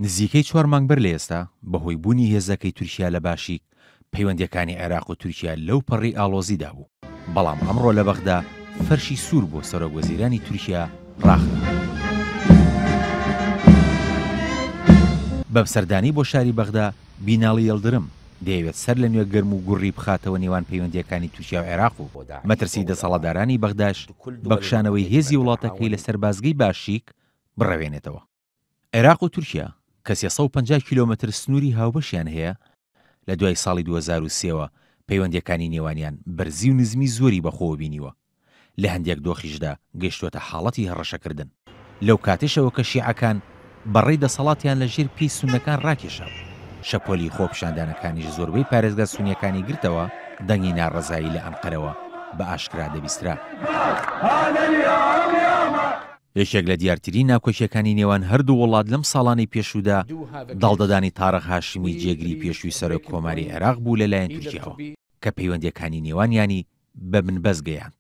نزیکەی چوار مانگ بەر لە ئێستا، بەهۆی بوونی هێزەکەی تورکیا لە باشیک، پەیوەندییەکانی عێراق و تورکیا لەو پەڕی ئاڵۆزیدا بوو، بەڵام ئەمڕۆ لە بەغدا فەرشی سوور بۆ سەرۆکوەزیرانی تورکیا ڕاخرا. بەم سەردانەی بۆ شاری بەغدا، بیناڵی یڵدرم دەیەوێت سەر لە نوێ گەرم و گوڕی بخاتەوە نێوان پەیوەندییەکانی تورکیا و عێراق و مەترسی دەسەڵاتدارانی بەغداش بە کشانەوەی هێزی وڵاتەکەی لە سەربازگەی باشیک بڕەوێنێتەوە. عێراق و تورکیا کە 350 کیلۆمەتر سنووری هاوبەشیان هەیە، لە دوای ساڵی 2003 وە پەیوەندییەکانی نێوانیان بەرزی و نزمی زۆری بەخۆوە بینیوە، لە هەندێک دۆخیشدا گەیشتووەتە حاڵەتی هەڕەشەکردن. لەو کاتەشەوە کە شیعەکان بەڕەی دەسەڵاتیان لە ژێر پێی سوننەکان ڕاکێشابوو، شەپۆلی خۆپیشاندانەکانیش زۆربەی پارێزگا سونییەکانی گرتەوە، دەنگی ناڕەزایی لە ئەنقەرەوە بە ئاشکرا دەبیسترا. یەکێک لە دیارترین ناکۆکییەکانی نێوان هەردوو وڵات لەم ساڵانەی پێشوودا داڵدەدانی تارق هاشمی جێگری پێشووی سەرۆک کۆماری عێراق بوو لەلایەن تورکیاوە کە پەیوەندییەکانی نێوانیانی بە بنبەست گەیاند.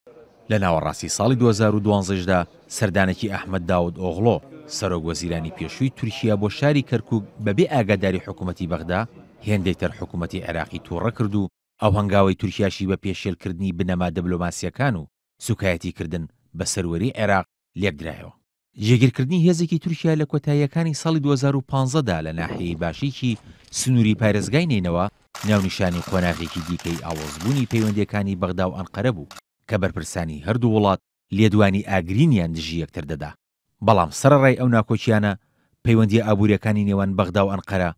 لە ناوەڕاستی ساڵی 2012 یشدا سەردانێکی ئەحمەد داود ئۆغڵۆ سەرۆک وەزیرانی پێشووی تورکیا بۆ شاری کەرکوک بەبێ ئاگاداری حکومەتی بەغدا هێندەی تر حکومەتی عێراقی توڕە کرد و ئەو هەنگاوەی تورکیاشی بە پێشێلکردنی بنەما دبلۆماسییەکان و سوکایەتیکردن بە سەروەری عێراق لێکدرایەوە. جێگیرکردنی هێزێکی تورکیا لە کۆتاییەکانی ساڵی 2015 دا لە ناحیەی باشیکی سنووری پارێزگای نەینەوا ناونیشانی قۆناغێکی دیکەی ئاڵۆزبوونی پەیوەندییەکانی بەغدا و ئەنقەرە بوو کە بەرپرسانی هەردوو وڵات لێدوانی ئاگرینیان دژی یەکتر دەدا. بەڵام سەرەڕای ئەو ناکۆکییانە، پەیوەندییە ئابوورییەکانی نێوان بەغدا و ئەنقەرە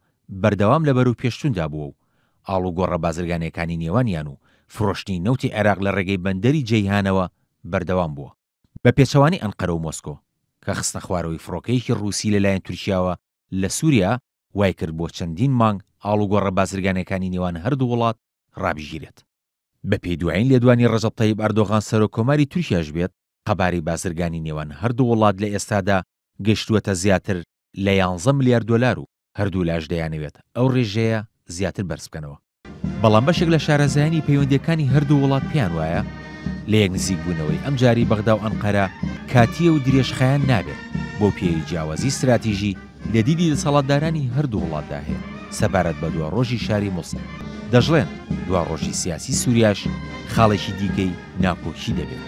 بەردەوام لە بەرەوپێشچووندا بووە و ئاڵوگۆڕە بازرگانییەکانی نێوانیان و فرۆشتنی نەوتی عێراق لە ڕێگەی بەندەری جەیهانەوە بەردەوام بووە. بە پێچەوانەی ئەنقەرە و مۆسکۆ، کە خستنەخوارەوەی فڕۆکەیەکی ڕووسی لەلایەن تورکیاوە لە سووریا، وایکرد بۆ چەندین مانگ ئاڵوگۆڕە بازرگانییەکانی نێوان هەردوو وڵات ڕابگیرێت. بەپێی دوایین لێدوانی ڕەجەب تەیب ئەردۆغان سەرۆککۆماری تورکیاش بێت، قەبارەی بازرگانی نێوان هەردوو وڵات لە ئێستادا گەیشتووەتە زیاتر لە یانزە ملیار دۆلار و هەردوولاش دەیانەوێت ئەو رێژەیە زیاتر بەرزبکەنەوە. بەڵام بەشێک لە شارەزایانی پەیوەندییەکانی هەردوو وڵات پێیان وایە لەیەک نزیکبوونەوەی ئەمجارەی بەغدا و ئەنقەرە کاتییە و درێژخایەن نابێت، بەو پێیەی جیاوازی ستراتیژی لە دیدی دەسەڵاتدارانی هەردوو وڵاتدا هەیە سەبارەت بە دواڕۆژی شاری موسڵ. دەشڵێن، دواڕۆژی سیاسی سوریاش خاڵێکی دیکەی ناکۆکی دەبێت.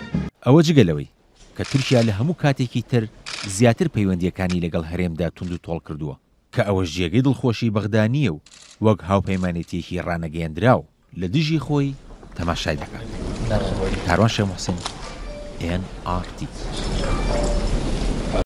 ئەوە جگە لەوەی کە تورکیا لە هەموو کاتێکی تر زیاتر پەیوەندییەکانی لەگەڵ هەرێمدا توندوتۆڵ کردووە، کە ئەوەش جێگەی دڵخۆشی بەغدا نییە و وەک هاوپەیمانێتییەکی ڕانەگەیەندراو لە دژی خۆی تەماشای دەکات. کاروان شێخ موحسین، ئێن ئاڕ تی.